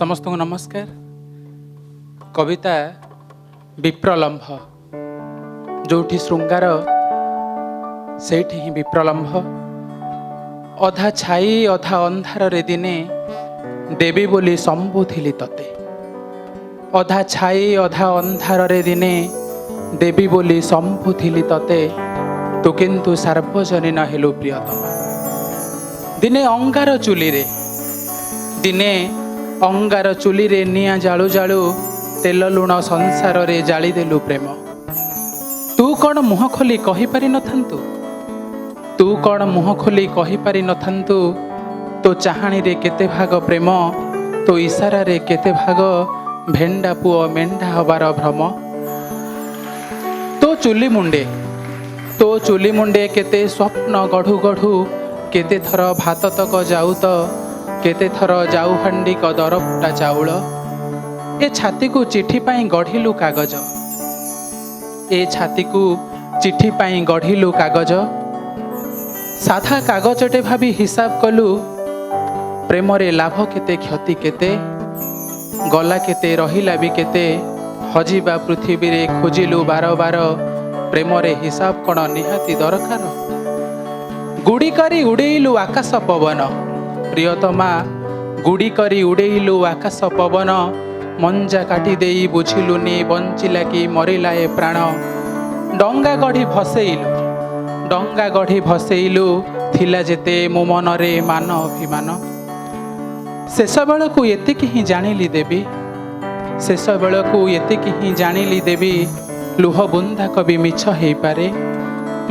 ସମସ୍ତଙ୍କୁ ନମସ୍କାର। କବିତା ବିପ୍ରଲମ୍ଭ। ଯେଉଁଠି ଶୃଙ୍ଗାର, ସେଇଠି ହିଁ ବିପ୍ରଲମ୍ଭ। ଅଧା ଛାଇ ଅଧା ଅନ୍ଧାରରେ ଦିନେ ଦେବୀ ବୋଲି ସମ୍ଭୁଥିଲି ତତେ। ଅଧା ଛାଇ ଅଧା ଅନ୍ଧାରରେ ଦିନେ ଦେବୀ ବୋଲି ସମ୍ଭୁଥିଲି ତତେ, ତୁ କିନ୍ତୁ ସାର୍ବଜନୀନ ହେଲୁ ପ୍ରିୟତମା। ଦିନେ ଅଙ୍ଗାର ଚୁଲିରେ, ଦିନେ ଅଙ୍ଗାର ଚୁଲିରେ ନିଆଁ ଜାଳୁ ଜାଳୁ ତେଲ ଲୁଣ ସଂସାରରେ ଜାଳିଦେଲୁ ପ୍ରେମ। ତୁ କ'ଣ ମୁହଁ ଖୋଲି କହିପାରିନଥାନ୍ତୁ? ତୁ କ'ଣ ମୁହଁ ଖୋଲି କହିପାରିନଥାନ୍ତୁ, ତୋ ଚାହାଣୀରେ କେତେ ଭାଗ ପ୍ରେମ, ତୋ ଇସାରାରେ କେତେ ଭାଗ ଭେଣ୍ଡା ପୁଅ ମେଣ୍ଢା ହବାର ଭ୍ରମ? ତୋ ଚୁଲି ମୁଣ୍ଡେ, ତୋ ଚୁଲି ମୁଣ୍ଡେ କେତେ ସ୍ୱପ୍ନ ଗଢ଼ୁ ଗଢ଼ୁ କେତେ ଥର ଭାତ ତକ ଯାଉ ତ, କେତେ ଥର ଯାଉ ହାଣ୍ଡିକ ଦରଫୁଟା ଚାଉଳ। ଏ ଛାତିକୁ ଚିଠି ପାଇଁ ଗଢ଼ିଲୁ କାଗଜ, ଏ ଛାତିକୁ ଚିଠି ପାଇଁ ଗଢ଼ିଲୁ କାଗଜ। ସାଧା କାଗଜଟେ ଭାବି ହିସାବ କଲୁ ପ୍ରେମରେ ଲାଭ କେତେ, କ୍ଷତି କେତେ, ଗଲା କେତେ, ରହିଲା ବି କେତେ। ହଜିବା ପୃଥିବୀରେ ଖୋଜିଲୁ ବାର ବାର, ପ୍ରେମରେ ହିସାବ କ'ଣ ନିହାତି ଦରକାର? ଗୁଡ଼ି କରି ଉଡ଼େଇଲୁ ଆକାଶ ପବନ, ପ୍ରିୟତମା, ଗୁଡ଼ି କରି ଉଡ଼େଇଲୁ ଆକାଶ ପବନ। ମଞ୍ଜା କାଟି ଦେଇ ବୁଝିଲୁନି ବଞ୍ଚିଲା କି ମରିଲା ଏ ପ୍ରାଣ। ଡଙ୍ଗା ଗଢ଼ି ଭସେଇଲୁ, ଡଙ୍ଗା ଗଢ଼ି ଭସେଇଲୁ, ଥିଲା ଯେତେ ମୋ ମନରେ ମାନ ଅଭିମାନ। ଶେଷ ବେଳକୁ ଏତିକି ହିଁ ଜାଣିଲି ଦେବୀ, ଶେଷ ବେଳକୁ ଏତିକି ହିଁ ଜାଣିଲି ଦେବୀ, ଲୁହ ବୁନ୍ଦାକ ବି ମିଛ ହେଇପାରେ।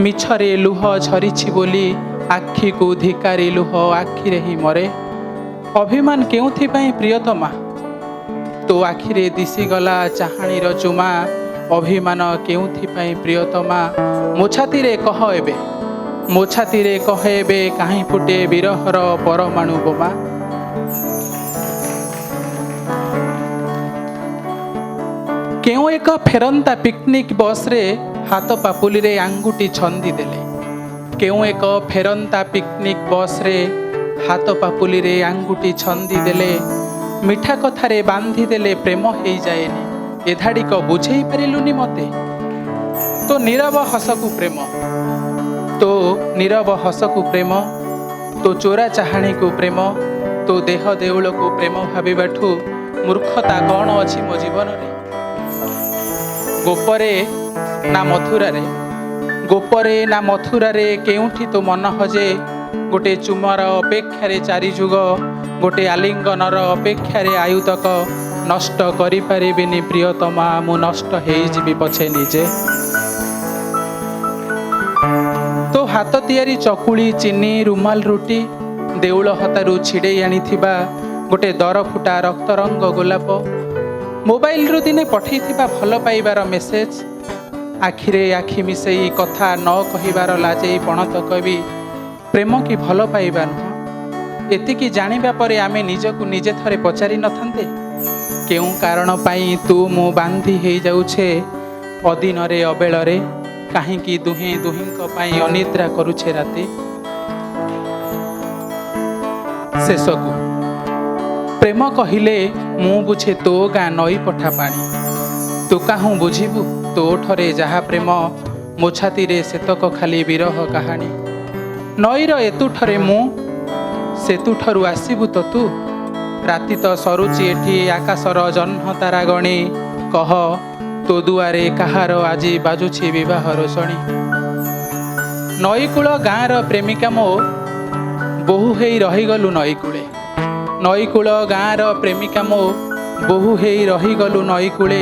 ମିଛରେ ଲୁହ ଝରିଛି ବୋଲି ଆଖିକୁ ଧିକାରି ଲୁହ ଆଖିରେ ହିଁ ମରେ। ଅଭିମାନ କେଉଁଥିପାଇଁ ପ୍ରିୟତମା? ତୋ ଆଖିରେ ଦିଶିଗଲା ଚାହାଣୀର ଚୁମା। ଅଭିମାନ କେଉଁଥିପାଇଁ ପ୍ରିୟତମା? ମୋ ଛାତିରେ କହ ଏବେ, ମୋ ଛାତିରେ କହ ଏବେ, କାହିଁ ଫୁଟେ ବିରହର ପରମାଣୁ ବୋମା? କେଉଁ ଏକ ଫେରନ୍ତା ପିକନିକ୍ ବସ୍ରେ ହାତ ପାପୁଲିରେ ଆଙ୍ଗୁଠି ଛନ୍ଦି ଦେଲେ। କେଉଁ ଏକ ଫେରନ୍ତା ପିକନିକ୍ ବସ୍ରେ ହାତ ପାପୁଲିରେ ଆଙ୍ଗୁଠି ଛନ୍ଦି ଦେଲେ, ମିଠା କଥାରେ ବାନ୍ଧି ଦେଲେ ପ୍ରେମ ହେଇଯାଏନି, ଏ ଧାଡ଼ିକ ବୁଝେଇ ପାରିଲୁନି ମତେ। ତୋ ନୀରବ ହସକୁ ପ୍ରେମ, ତୋ ନୀରବ ହସକୁ ପ୍ରେମ, ତୋ ଚୋରା ଚାହାଣୀକୁ ପ୍ରେମ, ତୋ ଦେହ ଦେଉଳକୁ ପ୍ରେମ ଭାବିବାଠୁ ମୂର୍ଖତା କ'ଣ ଅଛି ମୋ ଜୀବନରେ? ଗୋପରେ ନା ମଥୁରାରେ, ଗୋପରେ ନା ମଥୁରାରେ, କେଉଁଠି ତୋ ମନ ହଜେ? ଗୋଟେ ଚୁମର ଅପେକ୍ଷାରେ ଚାରିଯୁଗ, ଗୋଟେ ଆଲିଙ୍ଗନର ଅପେକ୍ଷାରେ ଆୟୁତକ ନଷ୍ଟ କରିପାରିବିନି ପ୍ରିୟତମା, ମୁଁ ନଷ୍ଟ ହେଇଯିବି ପଛେ ନିଜେ। ତୋ ହାତ ତିଆରି ଚକୁଳି, ଚିନି, ରୁମାଲ ରୁଟି, ଦେଉଳ ହତାରୁ ଛିଡ଼େଇ ଆଣିଥିବା ଗୋଟେ ଦରଫୁଟା ରକ୍ତରଙ୍ଗ ଗୋଲାପ, ମୋବାଇଲରୁ ଦିନେ ପଠେଇଥିବା ଭଲ ପାଇବାର ମେସେଜ, ଆଖିରେ ଆଖି ମିଶେଇ କଥା ନ କହିବାର ଲାଜେଇ ପଣତ କବି ପ୍ରେମ କି ଭଲ ପାଇବା ନୁହଁ? ଏତିକି ଜାଣିବା ପରେ ଆମେ ନିଜକୁ ନିଜେ ଥରେ ପଚାରି ନଥାନ୍ତେ, କେଉଁ କାରଣ ପାଇଁ ତୁ ମୁଁ ବାନ୍ଧି ହେଇଯାଉଛେ ଅଦିନରେ ଅବେଳରେ? କାହିଁକି ଦୁହେଁ ଦୁହିଁଙ୍କ ପାଇଁ ଅନିଦ୍ରା କରୁଛେ ରାତି? ଶେଷକୁ ପ୍ରେମ କହିଲେ ମୁଁ ବୁଝେ ତୋ ଗାଁ ନଈ ପଠା ପାଣି। ତୁ କାହୁଁ ବୁଝିବୁ? ତୋ ଠରେ ଯାହା ପ୍ରେମ, ମୋ ଛାତିରେ ସେତକ ଖାଲି ବିରହ କାହାଣୀ। ନଈର ଏତୁଠରେ ମୁଁ, ସେତୁଠରୁ ଆସିବୁ ତ ତୁ। ରାତି ତ ସରୁଛି ଏଠି ଆକାଶର ଜହ୍ନ ତାରା ଗଣି। କହ, ତୋ ଦୁଆରେ କାହାର ଆଜି ବାଜୁଛି ବିବାହ ରୋଷଣୀ? ନଈକୂଳ ଗାଁର ପ୍ରେମିକା ମୋ, ବୋହୂ ହେଇ ରହିଗଲୁ ନଈକୂଳେ। ନଈକୂଳ ଗାଁର ପ୍ରେମିକା ମୋ, ବୋହୂ ହେଇ ରହିଗଲୁ ନଈକୂଳେ।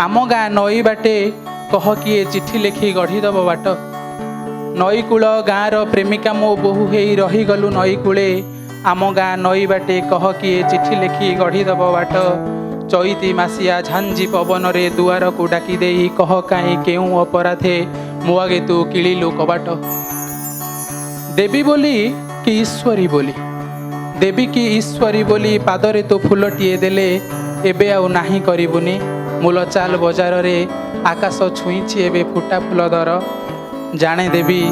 ଆମ ଗାଁ ନଈ ବାଟେ କହ, କିଏ ଚିଠି ଲେଖି ଗଢ଼ିଦବ ବାଟ? ନଈକୂଳ ଗାଁର ପ୍ରେମିକା ମୋ, ବୋହୂ ହେଇ ରହିଗଲୁ ନଈକୂଳେ। ଆମ ଗାଁ ନଈ ବାଟେ କହ, କିଏ ଚିଠି ଲେଖି ଗଢ଼ିଦବ ବାଟ? ଚଇତି ମାସିଆ ଝାଞ୍ଜି ପବନରେ ଦୁଆରକୁ ଡାକି ଦେଇ କହ, କାହିଁ କେଉଁ ଅପରାଧେ ମୋ ଆଗେ ତୁ କିଳିଲୁ କବାଟ? ଦେବୀ ବୋଲି କି ଈଶ୍ୱରୀ ବୋଲି, ଦେବୀ କି ଈଶ୍ୱରୀ ବୋଲି ପାଦରେ ତୋ ଫୁଲଟିଏ ଦେଲେ ଏବେ ଆଉ ନାହିଁ କରିବୁନି। ମୂଲ ଚାଲ ବଜାରରେ ଆକାଶ ଛୁଇଁଛି ଏବେ ଫୁଟା ଫୁଲ ଦର। ଜାଣେ ଦେବୀ,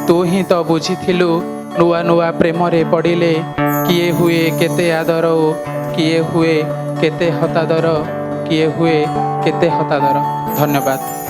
ତୁ ହିଁ ତ ବୁଝିଥିଲୁ, ନୂଆ ନୂଆ ପ୍ରେମରେ ପଡ଼ିଲେ କିଏ ହୁଏ କେତେ ଆଦର ଓ କିଏ ହୁଏ କେତେ ହତାଦର, କିଏ ହୁଏ କେତେ ହତାଦର। ଧନ୍ୟବାଦ।